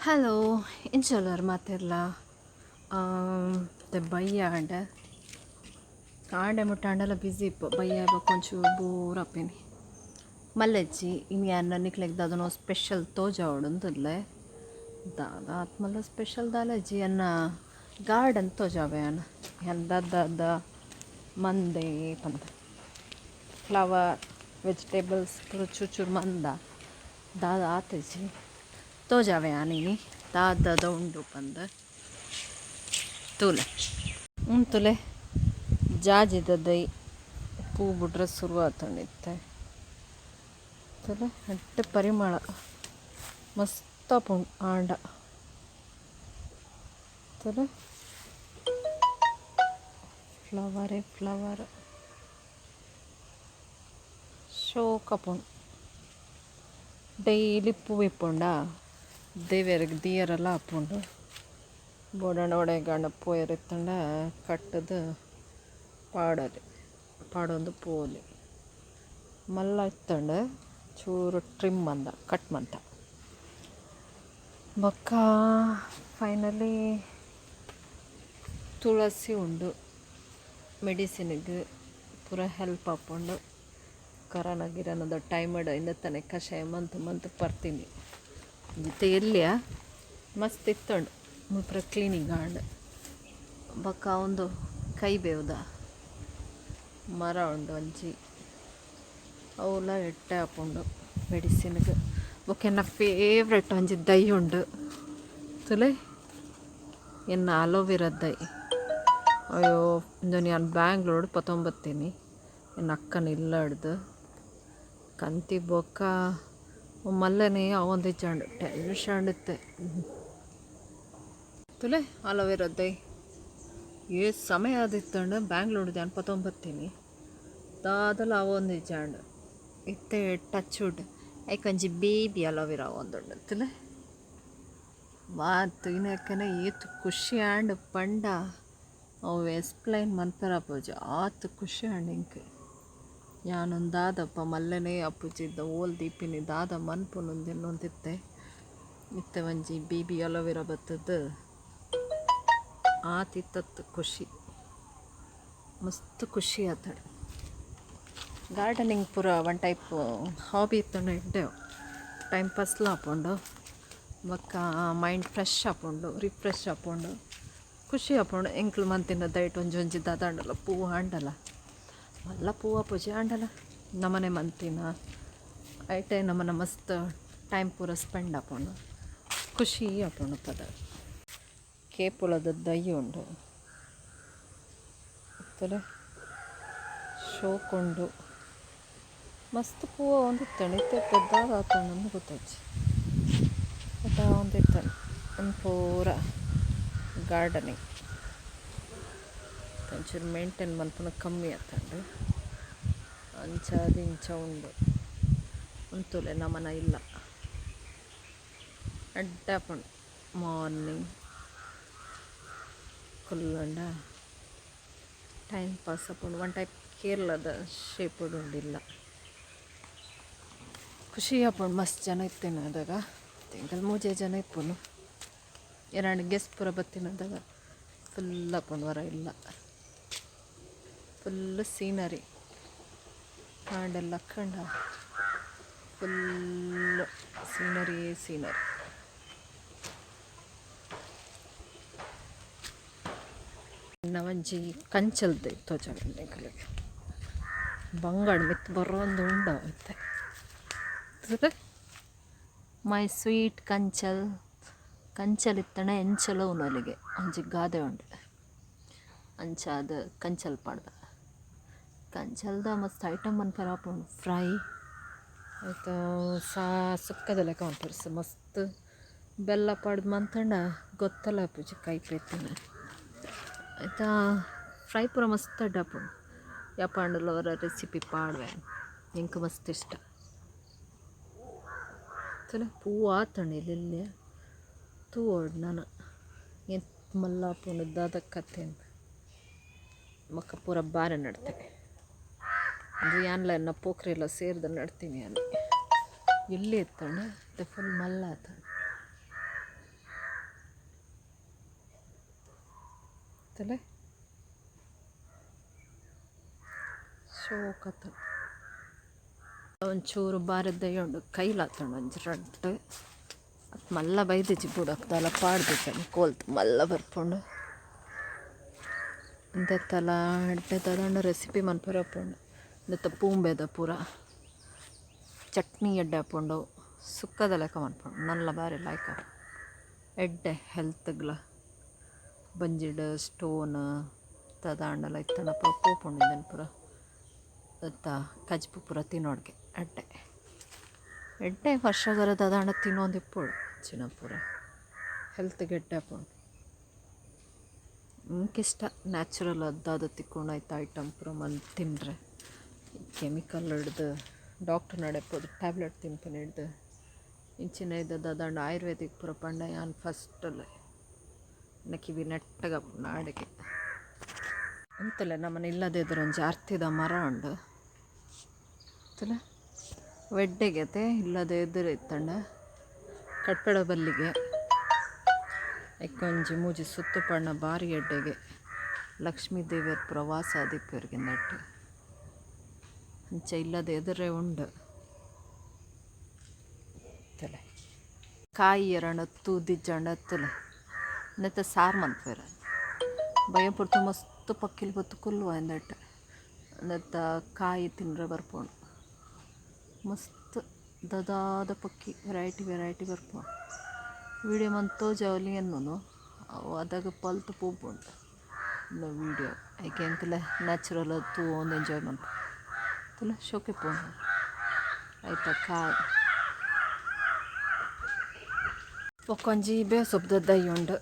Hello, ಎಂಚ ಮಾತೆರ್ಲ? ಬಯ್ಯ ಆಂಡ ಕಾಂಡೆ ಮುಟ್ಟ ಆಂಡಲ ಬ್ಯುಸಿ ಇಪ್ಪ ಬಯ್ಯ ಬೊಕ್ಕ ಬೋರ್ ಆಪಿನಿ. ಮಲ್ಲೆಜ್ಜಿ ಇನಿ ಯಾನ್ ನಿಕ್ಲೆಗ್ ದಾದನೋ ಸ್ಪೆಷಲ್ ತೋಜಾವೊಡುಂದುಲ್ಲೆ. ದಾದ ಆತ್ ಮಲ್ಲ ಸ್ಪೆಷಲ್ ದಾಲಜ್ಜಿ, ಎನ್ನ ಗಾರ್ಡನ್ ತೋಜಾವೆ ಯಾನ್. ಯಾನ್ ದಾದ ದಾದ ಮಂದೆ ಪಂದ್ ಫ್ಲವರ್ ವೆಜಿಟೇಬಲ್ಸ್ ಪೂರ ಚೂರು ಚೂರು ಮಂದ, ದಾದ ಆತಿಜಿ, ತೋಜಾವೆ ಯಾನ್ ಇನಿ ದಾದ ದಾದ ಉಂಡು ಪಂದ್. ತೂಲೆ, ಉಂತುಲೆ, ಜಾಜಿದ ದೈ ಪೂ ಬುಡ್ರೆ ಶುರು ಆತುಂಡು ಇತ್ತೆ. ತೂಲೆ, ಎಡ್ಡೆ ಪರಿಮಳ ಮಸ್ತ್ ಆಪುಂಡು ಆಂಡ. ತೂಲೆ, ಫ್ಲವರೇ ಫ್ಲವರ್, ಶೋಕ್ ಆಪುಂಡು. ಡೈಲಿ ಪೂ ಇಪ್ಪುಂಡ ದೇವೆರ್ಗ್ ದೀಯರೆಲ ಆಪುಂಡು. ಬೋಡಾಂಡ ಒಡೆಗಾಂಡ ಪೋಯೆರೆ ಇತ್ತುಂಡ ಕಟ್ಟುದು ಪಾಡೊಲಿ, ಪಾಡೊಂದು ಪೋವೊಲಿ. ಮಲ್ಲ ಇತ್ತುಂಡು, ಚೂರು ಟ್ರಿಮ್ ಮಂದ, ಕಟ್ ಮಂತ. ಬೊಕ್ಕ ಫೈನಲಿ ತುಳಸಿ ಉಂಡು, ಮೆಡಿಸಿನ್ಗ್ ಪೂರ ಹೆಲ್ಪ್ ಆಪುಂಡು. ಕರೋನ ಗಿರೋನದ ಟೈಮ್ಡ್ ಇಂದೆತ್ತನೆ ಕಷಾಯ ಮಂತ್ ಮಂತ್ ಪರ್ತೀನಿ. ಇತ್ತೆ ಎಲ್ಯ ಮಸ್ತ್ ಇತ್ತುಂಡು, ಪೂರ ಕ್ಲೀನಿಂಗ್ ಆಂಡ್. ಬೊಕ್ಕ ಉಂದು ಕೈಬೇವುದ ಮರ ಉಂಡು ಒಂಜಿ, ಅವುಲ ಎಡ್ಡೆ ಆಪುಂಡು ಮೆಡಿಸಿನ್ಗ್. ಬೊಕ್ಕ ಎನ್ನ ಫೇವ್ರೆಟ್ ಒಂಜಿ ದೈ ಉಂಡು, ತೂಲೆ, ಎನ್ನ ಅಲೋವೆರಾ ದೈ. ಅಯ್ಯೋ, ಉಂದೆನ್ ಯಾನ್ ಬ್ಯಾಂಗ್ಳೂರ್ಡ್ ಪತೊಂಬತ್ತೀನಿ ಎನ್ನ ಅಕ್ಕನ ಇಲ್ಲಡ್ದು. ಕಂತಿ ಬೊಕ್ಕ ಮಲ್ಲನೆ ಆವೊಂದಿಜ್ಜಾಂಡ್, ಟೆನ್ಷನ್ ಇತ್ತೆ. ತೂಲೆ ಅಲೋವೆರಾ ದೈ, ಏತ್ ಸಮಯ ಆದಿತ್ತುಂಡು ಬ್ಯಾಂಗ್ಳೂರ್ಡ್ ಯಾನ್ ಪತೊಂಬತ್ತೀನಿ, ದಾದಲ ಆವೊಂದಿಜ್ಜಾಂಡ್. ಇತ್ತೆ ಟಚ್ ವುಡ್ ಐಕ್ ಒಂಜಿ ಬೇಬಿ ಅಲೋವೆರಾ ಆವೊಂದುಂಡು. ತೂಲೆ, ವಾ ತೂಯಿನಕ್ಕನೆ ಏತ್ ಖುಷಿ ಆಂಡ್ ಪಂಡ ಅವು ಎಕ್ಸ್ಪ್ಲೈನ್ ಮನ್ಪೆರೆ ಆಪುಜಿ, ಆತ್ ಖುಷಿ ಆಂಡ್ ಎಂಕ್. ಯಾನೊಂದು ದಾದಪ್ಪ ಮಲ್ಲನೆ ಆಪುಜಿ, ಓಲ್ ದೀಪಿನಿ, ದಾದ ಮನ್ಪುನು ಎನ್ನೊಂದಿತ್ತೆ. ಇತ್ತೆ ಒಂಜಿ ಬೇಬಿ ಅಲೋವೆರಾ ಬತ್ತುದು ಆತ್ ಇತ್ತತ್ ಖುಷಿ, ಮಸ್ತ್ ಖುಷಿ ಆತಡ್. ಗಾರ್ಡನಿಂಗ್ ಪೂರ ಒನ್ ಟೈಪ್ ಹಾಬಿ ಇತ್ತುಂಡ ಎಡ್ಡೆ, ಟೈಮ್ ಪಾಸ್ಲ ಆಪುಂಡು, ಬೊಕ್ಕ ಮೈಂಡ್ ಫ್ರೆಶ್ ಆಪುಂಡು, ರಿಫ್ರೆಶ್ ಆಪುಂಡು, ಖುಷಿ ಆಪುಂಡು. ಎಂಕ್ಲು ಮಂತಿನ ದೈಟ್ ಒಂಜಿ ಒಂಜಿ ದಾದಾಂಡಲ ಪೂ ಆಂಡಲ, ಮಲ್ಲ ಪೂ ಆಪುಜಿ ಆಂಡಲ ನಮನೆ ಮಂತಿನ ಐಟೆ ನಮನ ಮಸ್ತ್ ಟೈಮ್ ಪೂರ ಸ್ಪೆಂಡ್ ಆಪುಂಡು, ಖುಷಿ ಆಪುಂಡು. ಪದ ಕೇಪುಳದ ದೈ ಉಂಡು, ತೂಲೆ, ಶೋಕುಂಡು. ಮಸ್ತ್ ಪೂ ಆವೊಂದಿತ್ತುಂಡು, ಇತ್ತೆ ದಾದ ಆತುಂಡು ಗೊತ್ತಾಯ್ಜಿ, ಬಟ್ ಆವೊಂದಿತ್ತುಂಡು. ಉಂದು ಪೂರ ಗಾರ್ಡನಿಂಗ್. ಒಂಚೂರು ಮೇಂಟೈನ್ ಮನ್ಪುನ ಕಮ್ಮಿ ಆತುಂಡು, ಅಂಚಾದ್ ಇಂಚ ಉಂಡು. ಉಂತುಲೆ, ನಮನ ಇಲ್ಲ ಎಡ್ಡೆ ಆಪುಂಡು. ಮಾರ್ನಿಂಗ್ ಕುಲ್ಲುಂಡ ಟೈಮ್ ಪಾಸ್ ಆಪುಂಡು. ಒನ್ ಟೈಪ್ ಕೇರಳದ ಶೇಪುಡು ಉಂಡು ಇಲ್ಲ, ಖುಷಿ ಆಪುಂಡು. ಮಸ್ತ್ ಜನ ಇತ್ತಿನ ಅದಗ, ಎಂಕಲ್ ಮೂಜೆ ಜನ ಇಪ್ಪುನು. ಎನಾಂಡ ಗೆಸ್ಟ್ ಪೂರ ಬತ್ತಿನದಾಗ ಫುಲ್ ಆಪುಂಡು ವರ ಇಲ್ಲ. ಫುಲ್ ಸೀನರಿ, ಕಾಂಡೆ ಲಕ್ಕಂಡ ಫುಲ್ ಸೀನರಿ ಸೀನರಿ. ಒಂಜಿ ಕಂಚಲ್ದ ತೋಜಾವೆ ಎಂಕಲೆಗ್. ಬಂಗಾಡ್ ಮಿತ್ತ್ ಬರೊಂದು ಉಂಡು ಇತ್ತೆ. ಮೈ ಸ್ವೀಟ್ ಕಂಚಲ್, ಕಂಚಲ್ ಇತ್ತಂಡ ಎಂಚಲ ಉನೊಲಿಗೆ ಒಂಜಿ ಗಾದೆ ಉಂಡು, ಅಂಚಾದ್ ಕಂಚಲ್ ಪಾಡ್ದ. ಕಂಚಲ್ದ ಮಸ್ತ್ ಐಟಮ್ ಮನ್ಪೆರೆ ಆಪುಂಡು, ಫ್ರೈ ಐತ ಸಾ ಸುಕ್ಕದ ಲೆಕ್ಕ ಮನ್ಪೆರ್. ಮಸ್ತ್ ಬೆಲ್ಲ ಪಾಡ್ದ್ ಮಂತುಂಡ ಗೊತ್ತಲ ಆಪುಜಿ ಕೈಪೆ ಇತ್ತಿನ. ಐತ ಫ್ರೈ ಪೂರ ಮಸ್ತ್ ಎಡ್ಡೆ ಆಪುಂಡು. ಯಾಪಾಂಡಲ ಒರ ರೆಸಿಪಿ ಪಾಡ್ವೆ, ಎಂಕ್ ಮಸ್ತ್ ಇಷ್ಟ. ತೂಲೆ, ಪೂ ಆತುಂಡು ಎಲ್ಲೆಲ್ಯ ತೂವೊಡು ನನ ಏತ್ ಮಲ್ಲ ಆಪುಂಡು, ದಾದ ಕತೆ. ಬೊಕ್ಕ ಪೂರ ಬಾರೆ ನಡ್ತೆ. ಉಂದು ಯಾನ್ಲ ಎನ್ನ ಪೋಕ್ರೆಲ ಸೇರ್ದ್ ನಡ್ತೀನಿ ಯಾನ್. ಎಲ್ಯ ಇತ್ತುಂಡು, ಇತ್ತೆ ಫುಲ್ ಮಲ್ಲ ಆತುಂಡು. ತೂಲೆ ಶೋಕತ ಒಂಚೂರು ಬಾರೆದ ಉಂಡು ಕೈಲಾತುಂಡು ಒಂಜಿ ರಡ್ಡ್ ಅತ್ ಮಲ್ಲ ಬೈದಿಜ್ಜಿ ಬುಡಕ್ ದಾಲ ಪಾಡ್ದಿಜ್ಜಿ ಕೋಲ್ತ್ ಮಲ್ಲ ಬರ್ಪುಂಡು. ಇಂದೆತ್ತಲ ಎಡ್ಡೆ ದಾದಾಂಡ ರೆಸಿಪಿ ಮನ್ಪೆರೆ ಆಪುಂಡು ಇಂದೆತ ಪೂಂಬೆದ ಪೂರ ಚಟ್ನಿ ಎಡ್ಡೆ ಆಪುಂಡು ಸುಕ್ಕದ ಲೆಕ ಮನ್ಪುಂಡು ನಲ್ಲ ಬಾರಿ ಲಾಯ್ಕ್ ಆಪುಂಡು ಎಡ್ಡೆ ಹೆಲ್ತ್ಗ್ಲ ಬಂಜಿಡ್ ಸ್ಟೋನ್ ದಾದಾಂಡಲ ಇತ್ತ್ಂಡ ಪೂರ ಪೋಪುಂಡು ಇಂದೆನ್ ಪೂರ ದಾದ ಕಜಿಪು ಪೂರ ತಿನೊಡ್ಗೆ ಎಡ್ಡೆ ಎಡ್ಡೆ ವರ್ಷಗೊರ ದಾದಾಂಡ ತಿನೊಂದಿಪ್ಪೊಡು ಅಂಚಿನ ಪೂರ ಹೆಲ್ತ್ಗ್ ಎಡ್ಡೆ ಆಪುಂಡು. ಎಂಕ್ ಇಷ್ಟ ನ್ಯಾಚುರಲ್ ಆದ್ ದಾದ ತಿಕ್ಕುಂಡು ಐತ ಐಟಮ್ ಪೂರ ಮಂತ್ ತಿನ್ರೆ ಕೆಮಿಕಲ್ ಡ್ದ್ ಡಾಕ್ಟರ್ ನಡೆ ಪೋದು ಟ್ಯಾಬ್ಲೆಟ್ ತಿನ್ಪಿನೆಡ್ದ್ ಇಂಚಿನ ದಾದಾಂಡ ಆಯುರ್ವೇದಿಕ್ ಪೂರ ಪಂಡ ಯಾನ್ ಫಸ್ಟ್ ಉಲ್ಲೆ ಎನ್ನ ಕಿವಿ ನೆಟ್ಟಗೆ ಆಪುಂಡು ಆಡೆಗೆ. ಉಂತುಲೆ ನಮನ ಇಲ್ಲದ ಎದುರು ಒಂಜಿ ಅರ್ತಿದ ಮರ ಉಂಡು ತೂಲೆ ಎಡ್ಡೆಗೆ ಇಲ್ಲದ ಎದುರು ಇತ್ತುಂಡ ಕಟ್ಪೆಡ ಬಲ್ಲಿಗೆ ಐಕೊಂಜಿ ಮೂಜಿ ಸುತ್ತು ಪಾಡ್ನ ಬಾರಿ ಎಡ್ಡೆಗೆ ಲಕ್ಷ್ಮೀ ದೇವೆರ್ ಪೂರ ವಾಸ ಆದಿಪ್ಪುವೆರ್ ಇಂದೆಟ್ ಅಂಚ ಇಲ್ಲದ ಎದುರೇ ಉಂಡು ತೂಲೆ ಕಾಯಿ ಏರಾಂಡ ತೂದಿಜ್ಜಾಂಡ ತೂಲೆ ನೆತ್ತ ಸಾರು ಮನ್ಪುವೆರ್ ಬಯ್ಯ ಪೊರ್ತು ಮಸ್ತ್ ಪಕ್ಕಿಲು ಬತ್ತ್ ಕುಲ್ಲುವ ಇಂದೆಟ್ ನೆತ್ತ ಕಾಯಿ ತಿನ್ರೆ ಬರ್ಪುಂಡು ಮಸ್ತ್ ದಾದಾದ ಪಕ್ಕಿ ವೆರೈಟಿ ವೆರೈಟಿ ಬರ್ಪುಂಡು ವೀಡಿಯೋ ಮಂತ್ ತೋಜಾವೊಲಿ ಎನ್ನುನು ಅವು ಅದಗ ಪೊಲ್ತು ಪೋಪುಂಡು ವೀಡಿಯೋ ಐಕ್ ಎಂಕಲೆ ನ್ಯಾಚುರಲ್ ಆದ್ ತೂವೊಂದು ಎಂಜಾಯ್ ಮನ್ಪುವ ತೂಲ ಶೋಕು ಇಪ್ಪುಂಡು ಐತ ಕಾಯಿ ಬೊಕೊಂಜಿ ಬೇಸೊಪ್ಪುದ ದೈ ಉಂಡು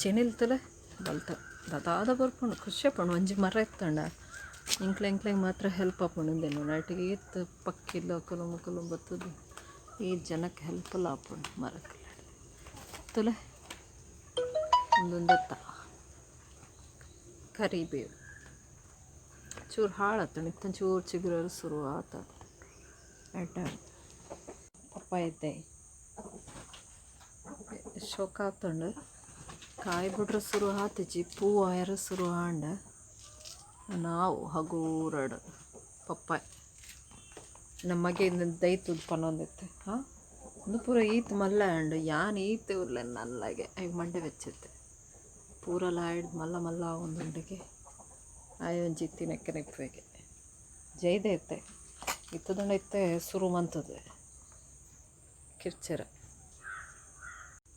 ಚಿನಿಲ್ ತೂಲೆ ಬಲ್ತ ದಾದಾದ ಬರ್ಪುಂಡು ಖುಷಿ ಆಪುಂಡು ಒಂಜಿ ಮರ ಇತ್ತ್ಂಡ ಎಂಕ್ಲೆ ಎಂಕ್ಲೆಗ್ ಮಾತ್ರ ಹೆಲ್ಪ್ ಆಪುಂಡು ಉಂದೆನ್ ನೈಟ್ ಏತ್ ಪಕ್ಕಿಲು ಅಕುಲು ಮೊಕುಲು ಬತ್ತುದು ಏತ್ ಜನಕ್ ಹೆಲ್ಪ್ ಲ ಆಪುಂಡು ಮರಕುಲೆಡ್ ತೂಲೆ ಉಂದು ಉಂದೆತ್ತ ಕರಿಬೇವು ಚೂರು ಹಾಳಾತುಂಡು ಇತ್ತೆ ಚೂರು ಚಿಗುರೆರೆ ಸುರು ಆತ ಎಡ್ಡೆ ಪಪ್ಪಾಯ ದೈ ಶೋಕಾತುಂಡು ಕಾಯಿ ಬುಡ್ರೆ ಸುರು ಆತಿಜಿ ಪೂ ಆಯೆರೆ ಸುರು ಆಂಡ್ ನಾವು ಹಗೂರಡ್ ಪಪ್ಪಾಯ ನಮ್ಮ ಮಗೆ ದೈ ತೂದು ಪನೊಂದಿತ್ತೆ ಹಾ ಉಂದು ಪೂರ ಈತ್ ಮಲ್ಲೆ ಆಂಡ್ ಯಾನ್ ಈತ್ ಉಲ್ಲೆ ನಲ್ಲಗೆ ಐಕ್ ಮಂಡೆ ಬೆಚ್ಚಿತ್ತೆ ಪೂರಲ ಆಯ್ಡ್ ಮಲ್ಲ ಮಲ್ಲ ಆವೊಂದುಂಡುಗೆ ಆಯೆ ಒಂಜಿ ಇತ್ತಿನೆಕ್ಕನೆ ಇಪ್ಪುವೆಗೆ ಜೈದೆ ಇತ್ತೆ ಇತ್ತುದುಂಡ ಇತ್ತೆ ಸುರು ಮಂತುದು ಕಿರ್ಚೆರೆ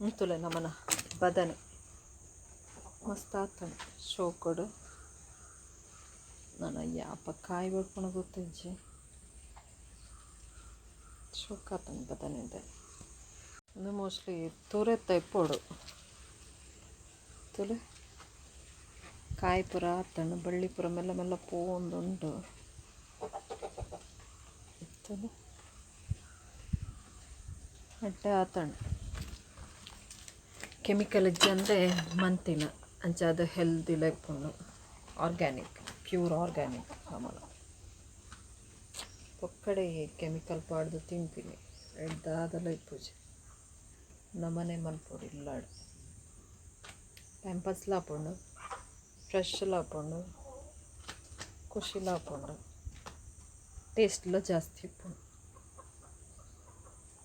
ಉಂತುಲೆ ನಮನ ಬದನೆ ಮಸ್ತ್ ಆತುಂಡು ಶೋಕುಡು ನನ ಯಾಪ ಕಾಯಿ ಬುಡ್ಪುನ ಗೊತ್ತಿಜ್ಜಿ ಶೋಕಾತುಂಡು ಬದನೆದ ಉಂದು ಮೋಸ್ಟ್ಲಿ ತುರೆತ ಇಪ್ಪೊಡು ತೂಲೆ ಕಾಯಿ ಪೂರ ಆತುಂಡು ಬಳ್ಳಿ ಪೂರ ಮೆಲ್ಲ ಮೆಲ್ಲ ಪೋವೊಂದುಂಡು ತೂಲೆ ಎಡ್ಡೆ ಆತುಂಡು ಕೆಮಿಕಲ್ ಇಜ್ಜಂದೆ ಮಂತಿನ ಅಂಚಾದ್ ಹೆಲ್ದಿ ಲ ಇಪ್ಪುಂಡು ಆರ್ಗ್ಯಾನಿಕ್ ಪ್ಯೂರ್ ಆರ್ಗ್ಯಾನಿಕ್ ನಮನ ಪೊಕ್ಕಡೆ ಕೆಮಿಕಲ್ ಪಾಡ್ದ್ ತಿನ್ಪಿನಿ ಐಟ್ ದಾದಲ ಇಪ್ಪುಜಿ ನಮನೆ ಮನ್ಪೊಡು ಇಲ್ಲಡ್ ಟೈಮ್ ಪಾಸ್ ಲ ಆಪುಂಡು ಫ್ರೆಶ್ ಲ ಆಪುಂಡು ಖುಷಿಲ ಆಪುಂಡು ಟೇಸ್ಟ್ ಲ ಜಾಸ್ತಿ ಇಪ್ಪುಂಡು.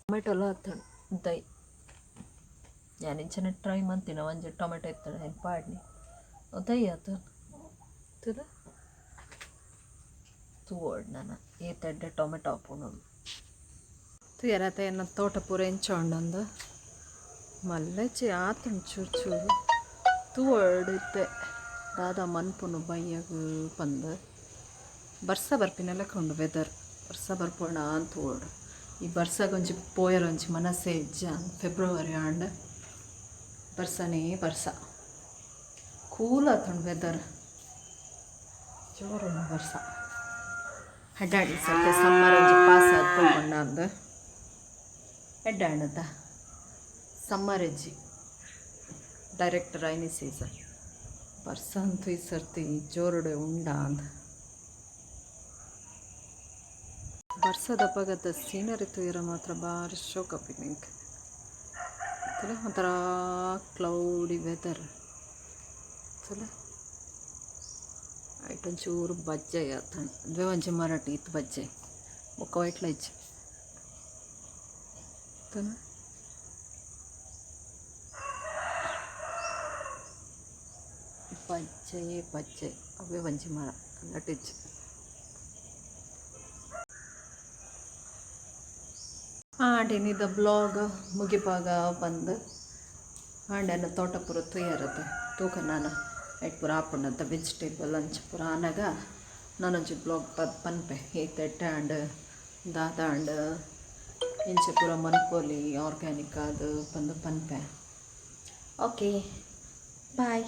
ಟೊಮೆಟೊಲ ಆತುಂಡು ದೈ ಯಾನ್ ಇಂಚನೆ ಟ್ರೈ ಮಂತಿನ ಒಂಜಿ ಟೊಮೆಟೊ ಇತ್ತುಂಡ ಐನ್ ಪಾಡ್ನಿ ಅವು ದೈ ಆತುಂಡು ತೂಲ ತೂವೊಡು ನನ ಏತ್ ಎಡ್ಡೆ ಟೊಮೆಟೊ ಆಪುಂಡು ತೂಯರ ಅತ ಎನ್ನ ತೋಟ ಪೂರ ಎಂಚ ಉಂಡಂದು ಮಲ್ಲೆಜ್ಜಿ ಆತುಂಡು ಚೂರು ಚೂರು ತೂವೊಡು ಇತ್ತೆ ದಾದ ಮನ್ಪುನು ಬಯ್ಯಗ್ ಪಂದ್ ಬರ್ಸ ಬರ್ಪಿನ ಲೆಕ ಉಂಡು ವೆದರ್ ಬರ್ಸ ಬರ್ಪುಂಡಾ ಅಂದ್ ತೂವೊಡು ಈ ಬರ್ಸಗ್ ಒಂಜಿ ಪೋಯೆರೆ ಒಂಜಿ ಮನಸ್ಸೇ ಇಜ್ಜ ಫೆಬ್ರವರಿ ಆಂಡ್ ಬರ್ಸನೇ ಬರ್ಸ ಕೂಲ್ ಆತುಂಡು ವೆದರ್ ಜೋರುಂಡು ಬರ್ಸ ಎಡ್ಡೆ ಸರ್ತಿ ಸಮ್ಮರ್ ಒಂಜಿ ಪಾಸ್ ಆದ್ ಪೋಪುಂಡಾ ಅಂದ್ ಎಡ್ಡೆ ಆಂಡತ ಸಮ್ಮರ್ ಇಜ್ಜಿ ಡೈರೆಕ್ಟ್ ರೈನಿ ಸೀಸನ್ ಬರ್ಸ ಅಂತೂ ಈ ಸರ್ತಿ ಜೋರುಡೆ ಉಂಡಾ ಅಂದ್ ಬರ್ಸದಪಗದ ಸೀನರಿ ತೂಯೆರೆ ಮಾತ್ರ ಬಾರಿ ಶೋಕು ಆಪಿನಿ ಎಂಕ್ ತೂಲೆ ಒಂಥರ ಕ್ಲೌಡಿ ವೆದರ್. ತೂಲೆ. ಐಟ್ ಒಂಚೂರು ಬಜ್ಜೈ ಆತುಂಡು ಉಂದುವೇ ಒಂಜಿ ಮರಟ್ ಇತ್ ಬಜ್ಜೈ ಬೊಕ ಒಯಿಟ್ಲ ಇಜ್ಜಿ ತೂಲ. ಬಜ್ಜೈಯೇ ಬಜ್ಜೈ ಅವ್ವೆ ಒಂಜಿ ಮರ ನೆಟ್ ಇಜ್ಜಿ. ಆಂಡ್ ಇನಿದ ಬ್ಲಾಗ್ ಮುಗಿಪಾಗ ಪಂದ್ ಆಂಡ್ ಎನ್ನ ತೋಟ ಪೂರ ತೂಯೆರತೆ ತೂಕ ನನ ಐಟ್ ಪೂರ ಆಪುಂಡಂತ ವೆಜಿಟೇಬಲ್ ಅಂಚ ಪೂರ ಆನಗ ನನೊಂಜಿ ಬ್ಲಾಗ್ ಪನ್ಪೆ ಏತ್ ಎಡ್ಡೆ ಆಂಡ್ ದಾದ ಆಂಡ್ ಎಂಚ ಪೂರ ಮನ್ಪೊಲಿ ಆರ್ಗ್ಯಾನಿಕ್ ಆದ್ ಪಂದ್ ಪನ್ಪೆ. Okay, boy.